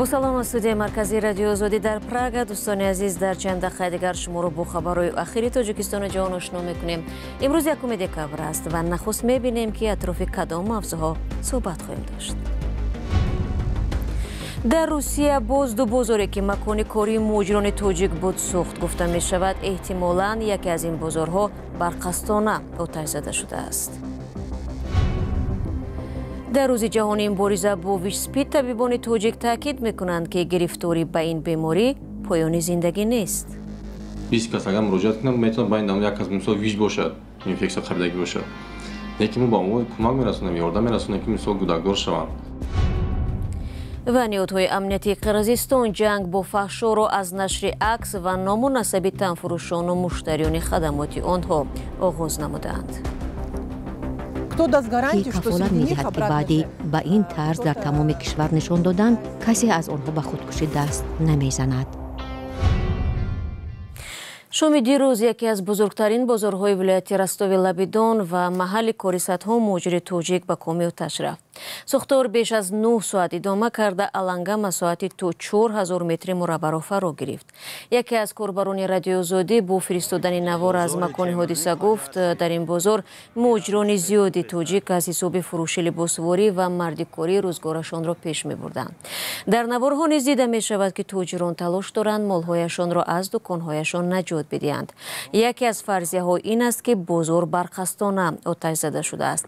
Бо салом аз студияи марказии Радиои Озодӣ дар Прага. Дӯстони азиз, дар чанд дақиқаи дигар шуморо бо хабарҳои ахири Тоҷикистону ҷаҳон ошно мекунем. Имрӯз 1 декабр аст ва нахуст мебинем, ки атрофи кадом мавзӯъҳо суҳбат хоҳем дошт. Дар Русия боз ду бозоре, ки макони кории муҳоҷирони тоҷик буд, сӯхт. Гуфта мешавад, эҳтимолан яке аз ин бозорҳо барқастона оташ зада шудааст. Дар рӯзи ҷаҳонии мубориза бо ВИЧ-СПИД табибони тоҷик таъкид мекунанд, ки гирифторӣ ба ин беморӣ поёни зиндагӣ нест. 20 кас агар муроҷиат кунам, метавонад байни як кас, мисол, ВИЧ бошад, инфексия қабидагӣ бошад. Лекин мо ба онҳо кӯмак мерасонем, ёрдам мерасонем, ки, мисол, гудакдор шаванд. Ва ниҳодҳои амниятии Қирғизистон ҷанг бо фаҳшоро аз нашри акс ва ному насаби танфурӯшону муштариёни хадамоти онҳо оғоз намуданд. Ки кафолат медиҳад, ки баъди ба ин тарз дар тамоми кишвар нишон додан, касе аз онҳо ба худкушӣ даст намезанад? Шоми дирӯз яке аз бузургтарин бозорҳои вилояти Ростови лаби Дон ва маҳалли кори садҳо муҳоҷири тоҷик ба коми оташ рафт. Сӯхтор беш аз 9 соат идома карда, аланга масоҳати то 4000 метри мураббаъро фаро гирифт. Яке аз корбарони Радиои Озодӣ бо фиристодани навор аз макони ҳодиса гуфт, дар ин бозор муҳоҷирони зиёди тоҷик аз ҳисоби фурӯши либосворӣ ва мардикорӣ рӯзгорашонро пеш мебурданд. Дар наворҳо низ дида мешавад, ки тоҷирон талош доранд молҳояшонро аз дуконҳояшон наҷот бидиҳанд. Яке аз фарзияҳо ин аст, ки бозор барқастона оташ зада шудааст.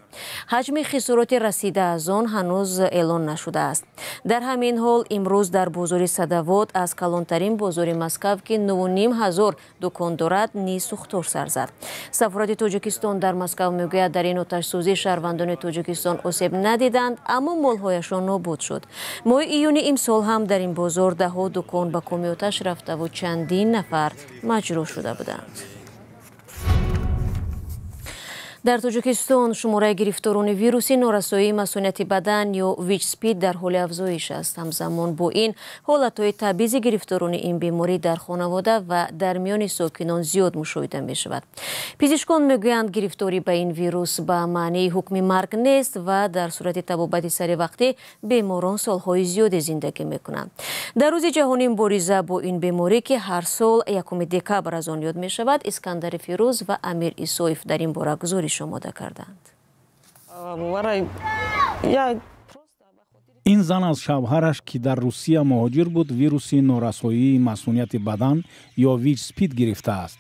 Ҳаҷми хисороти расида аз он ҳанӯз эълон нашудааст. Дар ҳамин ҳол, имрӯз дар бозори Садовод, аз калонтарин бозори Москав, ки 9500 дукон дорад, низ сӯхтор сар зад. Сафорати Тоҷикистон дар Москав мегӯяд, дар ин оташсӯзӣ шаҳрвандони Тоҷикистон осеб надиданд, аммо молҳояшон нобуд шуд. Моҳи июни имсол ҳам дар ин бозор даҳҳо дукон ба коми оташ рафтаву чандин нафар маҷрӯҳ шуда буданд. Дар Тоҷикистон шумораи гирифторони вируси норасоии масунияти бадан ё ВИЧ-СПИД дар ҳоли афзоиш аст. Ҳамзамон бо ин, ҳолатҳои табъизи гирифторони ин беморӣ дар хонавода ва дар миёни сокинон зиёд мушоҳида мешавад. Пизишкон мегӯянд, гирифторӣ ба ин вирус ба маънии ҳукми марг нест ва дар сурати табобати саривақтӣ беморон солҳои зиёде зиндагӣ мекунанд. Дар рӯзи ҷаҳонии мубориза бо ин беморӣ, ки ҳар сол 1 декабр аз он ёд мешавад, Искандари Фирӯз ва Амир Исоев дар ин бора гузориш омода карданд. Ин зан аз шавҳараш, ки дар Русия муҳоҷир буд, вируси норасоии масунияти бадан ё ВИЧ-СПИД гирифтааст.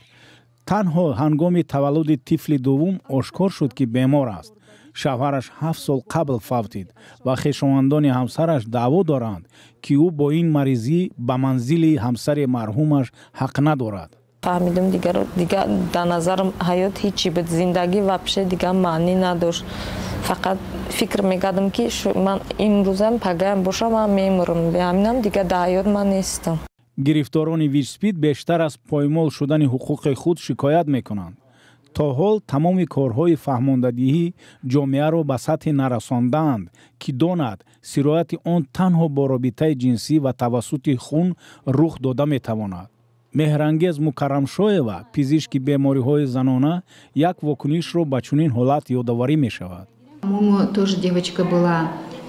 Танҳо ҳангоми таваллуди тифли дуввум ошкор шуд, ки бемор аст. Шавҳараш 7 сол қабл фавтид ва хешовандони ҳамсараш даъво доранд, ки ӯ бо ин маризӣ ба манзили ҳамсари марҳумаш ҳақ надорад. Фаҳмидам, дигар, дигар дар назарам ҳаёт ҳичи буд, зиндагӣ вообще дигар маънӣ надошт. Фақат фикр мекардам, ки ман имрӯзам, пагаям бошам, ман мемурам, ҳаминам дигар дар ҳаёт ман нестам. Гирифторони ВИЧ-СПИД бештар аз поймол шудани ҳуқуқи худ шикоят мекунанд. То ҳол тамоми корҳои фаҳмондадиҳӣ ҷомеаро ба сатҳе нарасондаанд, ки донад, сирояти он танҳо бо робитаи ҷинсӣ ва тавассути хун рух дода метавонад. Меҳрангез Мукаррамшоева, пизишки бемориҳои занона, як вокунишро ба чунин ҳолат ёдоварӣ мешавад. Тоже девочка была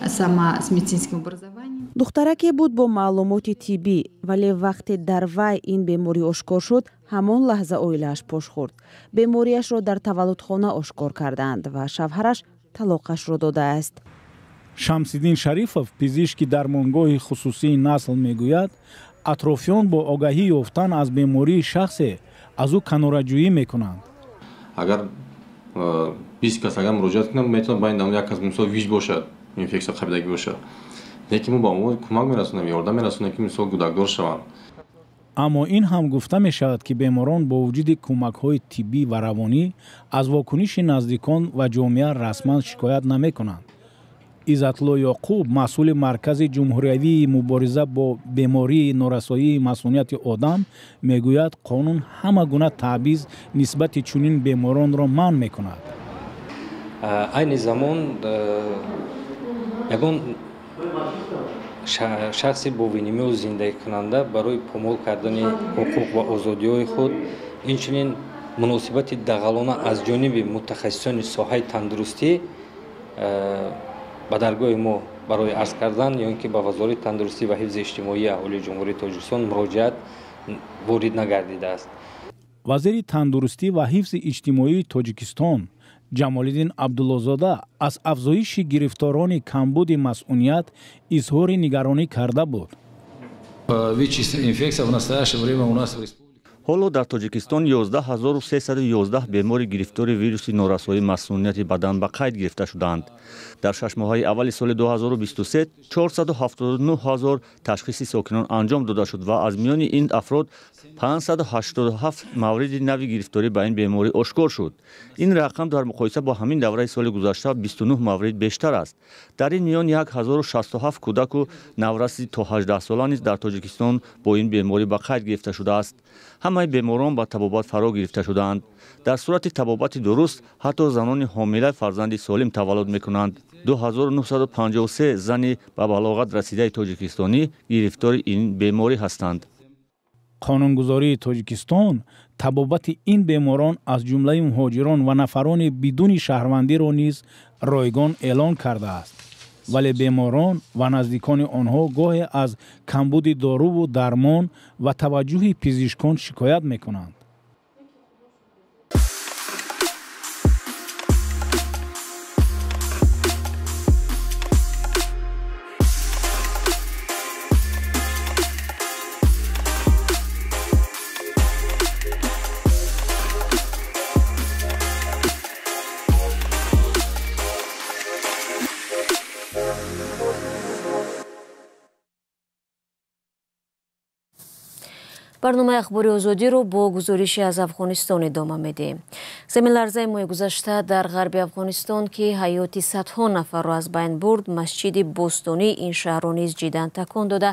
сама с медицинским образованием. Духтараке буд бо маълумоти тиббӣ, вале вақте дар вай ин беморӣ ошкор шуд, ҳамон лаҳза оилааш пош хӯрд. Бемориашро дар таваллудхона ошкор карданд ва шавҳараш талоқашро додааст. Шамсиддин Шарифов, пизишки дармонгоҳи хусусии «Насл», мегӯяд, атрофиён бо огаҳӣ ёфтан аз бемории шахсе аз ӯ канораҷӯӣ мекунанд. Агар 20 кас агар муроҷиат кунам, метавонад байни як кас, мисол, ВИЧ бошад, инфексия қабидагӣ бошад. Лекин мо ба онҳо кӯмак мерасонем, ёрдам мерасонем, ки, мисол, гудакдор шаванд. Аммо ин ҳам гуфта мешавад, ки беморон бо вуҷуди кӯмакҳои тиббӣ ва равонӣ аз вокуниши наздикон ва ҷомеа расман шикоят намекунанд. Иззатло Ёқуб, масъули Маркази ҷумҳуриявии мубориза бо бемории норасоии масунияти одам, мегӯяд, қонун ҳама гуна таъбиз нисбати чунин беморонро манъ мекунад. Айни замон ягон шахси бо ВНМО зиндагикунанда барои помол кардани ҳуқуқ ва озодиҳои худ, инчунин муносибати дағалона аз ҷониби мутахассисони соҳаи тандурустӣ. Ба даргоҳи мо барои арз кардан ё ин ки ба Вазорати тандурустӣ ва ҳифзи иҷтимоии аҳолии Ҷумҳурии Тоҷикистон муроҷиат ворид нагардидааст. Вазири тандурустӣ ва ҳифзи иҷтимоии Тоҷикистон Ҷамолиддин Абдуллозода аз афзоиши гирифторони камбуди масъуният изҳори нигаронӣ карда буд. Ҳоло дар Тоҷикистон 11311 бемори гирифтори вируси норасоии масунияти бадан ба қайд гирифта шудаанд. Дар 6 моҳаи аввали соли 2023 479 ҳазор ташхиси сокинон анҷом дода шуд ва аз миёни ин афрод 587 мавриди нави гирифторӣ ба ин беморӣ ошкор шуд. Ин рақам дар муқоиса бо ҳамин давраи соли гузашта 29 маврид бештар аст. Дар ин миён 1067 кӯдаку навраси то 18 сола низ дар Тоҷикистон бо ин беморӣ ба қайд гирифта шудааст. Ҳамаи беморон ба табобат фаро гирифта шудаанд. Дар сурати табобати дуруст ҳатто занони ҳомила фарзанди солим таваллуд мекунанд. 2953 зани ба балоғат расидаи тоҷикистонӣ гирифтори ин беморӣ ҳастанд. Қонунгузории Тоҷикистон табобати ин беморон аз ҷумлаи муҳоҷирон ва нафарони бидуни шаҳрвандиро низ ройгон эълон кардааст. Вале беморон ва наздикони онҳо гоҳе аз камбуди доруву дармон ва таваҷҷӯҳи пизишкон шикоят мекунанд. Барномаи ахбори озодиро бо гузориши аз Афғонистон идома медиҳем. Заминларзаи моҳи гузашта дар ғарби Афғонистон, ки ҳаёти садҳо нафарро аз байн бурд, масҷиди бостонии ин шаҳрро низ ҷиддан такон дода,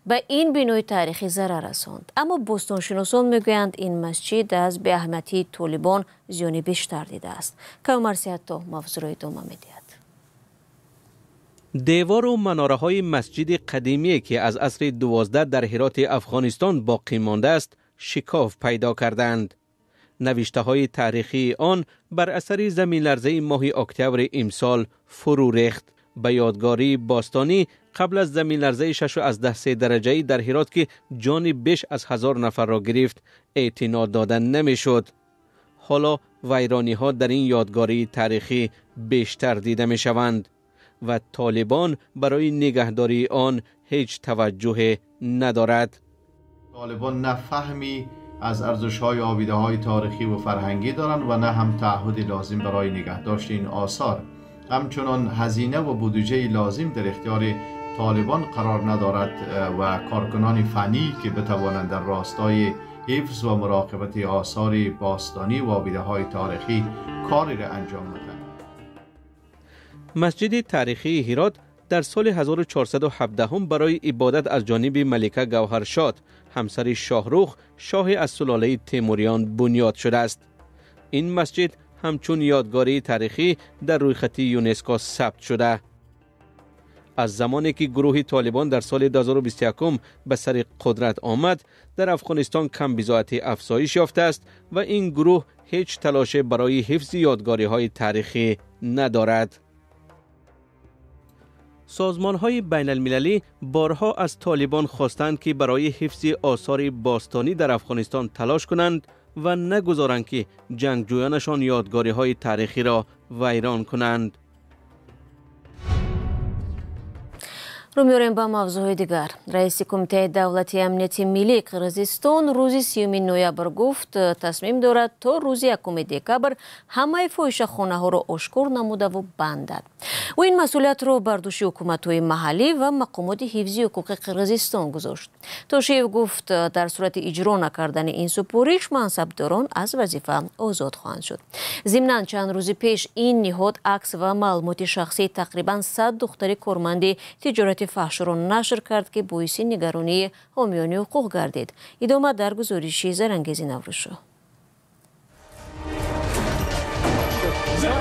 ба ин бинои таърихӣ зарар расонд. Аммо бостоншиносон мегӯянд, ин масҷид аз беаҳамиятии толибон зиёни бештар дидааст. Кавмарсиятто мавзӯъро идома медиҳад. Девору манораҳои масҷиди қадимие, ки аз асри 12 дар Ҳироти Афғонистон боқӣ мондааст, шикоф пайдо кардаанд. Навиштаҳои таърихии он бар асари заминларзаи моҳи октябри имсол фурӯ рехт. Ба ёдгории бостонӣ қабл аз заминларзаи 6.3 дараҷаӣ дар Ҳирот, ки ҷони беш аз 1000 нафарро гирифт, эътино дода намешуд. ҳоло вайрониҳо дар ин ёдгории таърихӣ бештар дида мешаванд ва толибон барои нигаҳдории он ҳеҷ таваҷҷӯҳе надорад. طالبان نه فهمی از ارزش‌های آبیده‌های تاریخی و فرهنگی دارند و نه هم تعهد لازم برای نگهداشت این آثار. همچنان هزینه و بودجه لازم در اختیار طالبان قرار ندارد و کارکنان فنی که بتوانند در راستای حفظ و مراقبت آثار باستانی و آبیده‌های تاریخی کاری را انجام بدهند. مسجد تاریخی هرات در سال 1417 برای عبادت از جانب ملکه گوهرشاد، همسر شاهرخ، شاه از سلاله تیموریان بنیاد شده است. این مسجد همچون یادگاری تاریخی در رویخط یونسکو ثبت شده. از زمانی که گروه طالبان در سال 2021 به سر قدرت آمد، در افغانستان کم بضاعت افزایش یافته است و این گروه هیچ تلاش برای حفظ یادگاری های تاریخی ندارد. سازمان‌های بین‌المللی بارها از طالبان خواستند که برای حفظ آثار باستانی در افغانستان تلاش کنند و نگذارند که جنگجویانشان یادگاری‌های تاریخی را ویران کنند. Рӯ меорем ба мавзӯъҳои дигар. Раиси Кумитаи давлатии амнияти миллии Қирғизистон рӯзи 30 ноябр гуфт, тасмим дорад то рӯзи 1 декабр ҳамаи фоҳишахонаҳоро ошкор намудаву бандад. Ӯ ин масъулиятро бар дӯши ҳукуматҳои маҳаллӣ ва мақомоти ҳифзи ҳуқуқи Қирғизистон гузошт. Тошиев гуфт, дар сурати иҷро накардани ин супориш мансабдорон аз вазифа озод хоҳанд шуд. Зимнан чанд рӯзи пеш ин ниҳод акс ва маълумоти шахсии тақрибан 100 духтари корманди тиҷорати фаҳшро нашр кард, ки боиси нигаронии ҳомиёни ҳуқуқ гардид. Идома дар гузориши Зарангези Наврӯзшоҳ.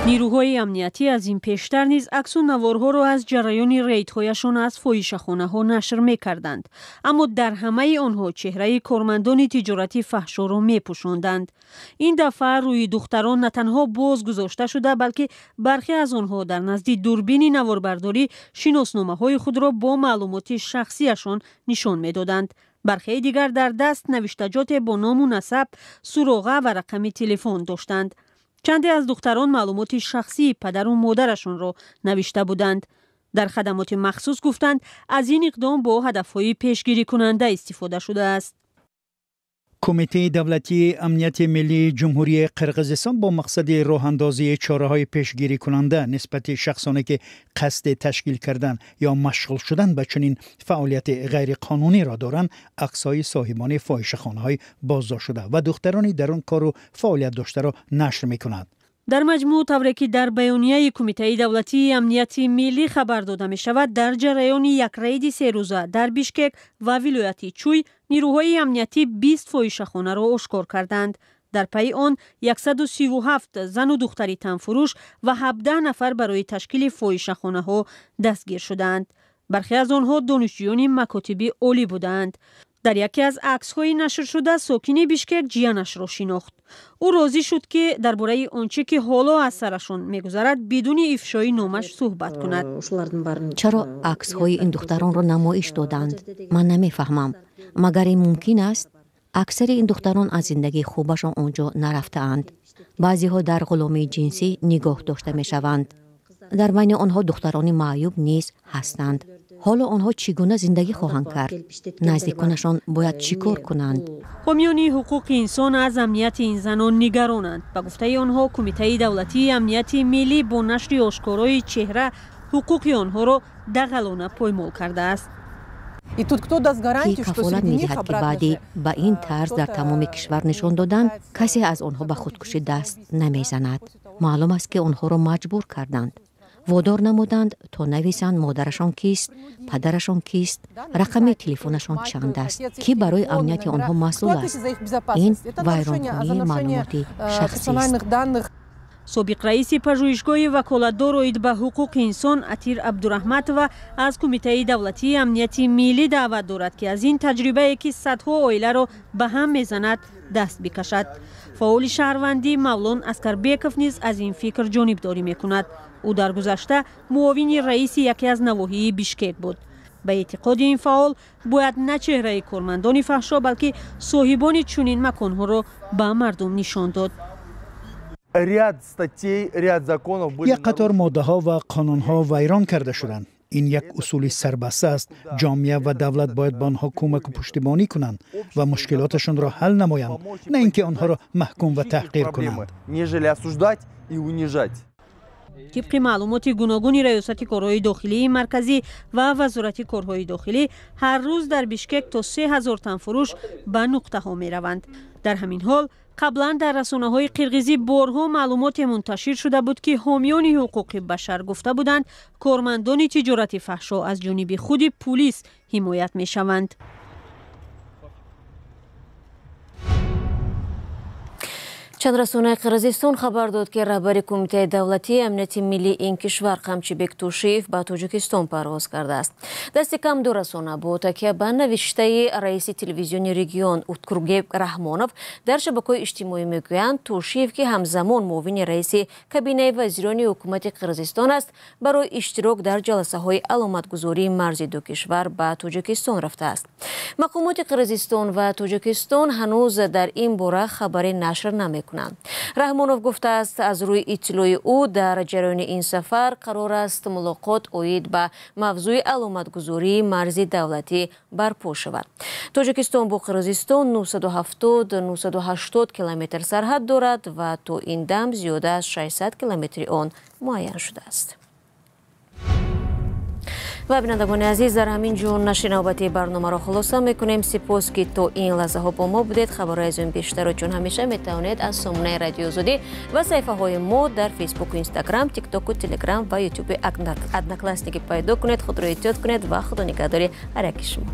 Нерӯҳои амниятӣ аз ин пештар низ аксу наворҳоро аз ҷараёни рейдҳояшон аз фоҳишахонаҳо нашр мекарданд. Аммо дар ҳамаи онҳо чеҳраи кормандони тиҷорати фаҳшоро мепӯшонданд. Ин дафъа рӯи духтарон на танҳо боз гузошта шуда, балки бархе аз онҳо дар назди дурбини наворбардорӣ шиносномаҳои худро бо маълумоти шахсиашон нишон медоданд. Бархеи дигар дар даст навиштаҷоте бо ному насаб, суроға ва рақами телефон доштанд. Чанде аз духтарон маълумоти шахсии падару модарашонро навишта буданд. Дар хадамоти махсус гуфтанд, аз ин иқдом бо ҳадафҳои пешгирикунанда истифода шудааст. Кумитаи давлатии амнияти миллии Ҷумҳурии Қирғизистон бо мақсади роҳандозии чораҳои пешгирикунанда нисбати шахсоне ки қасди ташкил кардан ё машғул шудан ба чунин фаъолияти ғайриқонуниро доранд, аксҳои соҳибони фоҳишахонаҳои боздоштшуда ва духтарони дар он кору фаъолият доштаро нашр мекунад. Дар маҷмӯъ, тавре ки дар баёнияи Кумитаи давлатии амнияти миллӣ хабар дода мешавад, дар ҷараёни як рейди серӯза дар Бишкек ва вилояти Чуй нерӯҳои амниятӣ 20 фоҳишахонаро ошкор карданд. Дар пайи он 137 зану духтари танфурӯш ва 17 нафар барои ташкили фоҳишахонаҳо дастгир шудаанд. Бархе аз онҳо донишҷӯёни макотиби олӣ будаанд. Дар яке аз аксҳои нашршуда сокини Бишкек ҷиянашро шинохт. Ӯ розӣ шуд, ки дар бораи он чӣ ки ҳоло аз сарашон мегузарад, бидуни ифшои номаш суҳбат кунад. Чаро аксҳои ин духтаронро намоиш доданд? Ман намефаҳмам. Магар ин мумкин аст? Аксари ин духтарон аз зиндагии хубашон он ҷо нарафтаанд. Баъзеҳо дар ғуломии ҷинсӣ нигоҳ дошта мешаванд. Дар байни онҳо духтарони маъюб низ ҳастанд. Ҳоло онҳо чӣ гуна зиндагӣ хоҳанд кард? Наздиконашон бояд чӣ кор кунанд? Ҳомиёни ҳуқуқи инсон аз амнияти ин занон нигаронанд. Ба гуфтаи онҳо, Кумитаи давлатии амнияти миллӣ бо нашри ошкорои чеҳра ҳуқуқи онҳоро дағалона поймол кардааст. Ки кафолат медиҳад, ки баъди ба ин тарз дар тамоми кишвар нишон додан, касе аз онҳо ба худкушӣ даст намезанад. Маълум аст, ки онҳоро маҷбур карданд, водор намуданд то нависанд модарашон кист, падарашон кист, рақами телефонашон чанд аст, ки барои амнияти онҳо масъул аст. Ин вайронкунии маълумоти шахсист. Собиқ раиси пажӯҳишгоҳи ваколатдор оид ба ҳуқуқи инсон Атир Абдураҳматова аз Кумитаи давлатии амнияти миллӣ даъват дорад, ки аз ин таҷрибае, ки садҳо оиларо ба ҳам мезанад, даст бикашад. Фаъоли шаҳрвандӣ Мавлон Аскарбеков низ аз ин фикр ҷонибдорӣ мекунад. Ӯ дар гузашта муовини раиси яке аз навоҳии Бишкек буд. Ба эътиқоди ин фаъол, бояд на чеҳраи кормандони фаҳшо, балки соҳибони чунин маконҳоро ба мардум нишон дод. Як қатор моддаҳо ва қонунҳо вайрон карда шуданд. Ин як усули сарбаста аст. Ҷомеа ва давлат бояд ба онҳо кӯмаку пуштибонӣ кунанд ва мушкилоташонро ҳал намоянд, на ин ки онҳоро маҳкум ва таҳқир кунанд. Тибқи маълумоти гуногуни Раёсати корҳои дохилии марказӣ ва Вазорати корҳои дохилӣ, ҳар рӯз дар Бишкек то 3000 танфурӯш ба нуқтаҳо мераванд. Дар ҳамин ҳол, қаблан дар расонаҳои қирғизӣ борҳо маълумоте мунташир шуда буд, ки ҳомиёни ҳуқуқи башар гуфта буданд, кормандони тиҷорати фаҳшо аз ҷониби худи пулис ҳимоят мешаванд. Чанд расонаи Қирғизистон хабар дод, ки раҳбари Кумитаи давлатии амнияти миллии ин кишвар Қамчибек Тушиев ба Тоҷикистон парвоз кардааст. Дасти кам ду расона бо такя ба навиштаи раиси телевизиони регион Уткургеб Раҳмонов дар шабакаҳои иҷтимоӣ мегӯянд, Тушиев, ки ҳамзамон муовини раиси кабинаи вазирони ҳукумати Қирғизистон аст, барои иштирок дар ҷаласаҳои аломатгузории марзи ду кишвар ба Тоҷикистон рафтааст. Мақомоти Қирғизистон ва Тоҷикистон ҳанӯз дар ин бора хабаре нашр намекунанд. Раҳмонов гуфтааст, аз рӯи иттилои ӯ дар ҷараёни ин сафар қарор аст мулоқот оид ба мавзӯи аломатгузории марзи давлатӣ барпо шавад. Тоҷикистон бо Қирғизистон 970-980 километр сарҳад дорад ва то ин дам зиёда аз 600 километри он муайян шудааст. Ва бинандагони азиз, дар ҳамин ҷо нашри навбатии барномаро хулоса мекунем. Сипос, ки то ин лаҳзаҳо бо мо будед. Хабарҳои аз ин бештарро чун ҳамеша метавонед аз сомонаи Радиои Озодӣ ва саҳифаҳои мо дар Фейсбуку, Инстаграм, Тиктоку, Телеграм ва Ютуби Одноклассники пайдо кунед. Худро эҳтиёт кунед ва худо нигаҳдори ҳар яки шумо.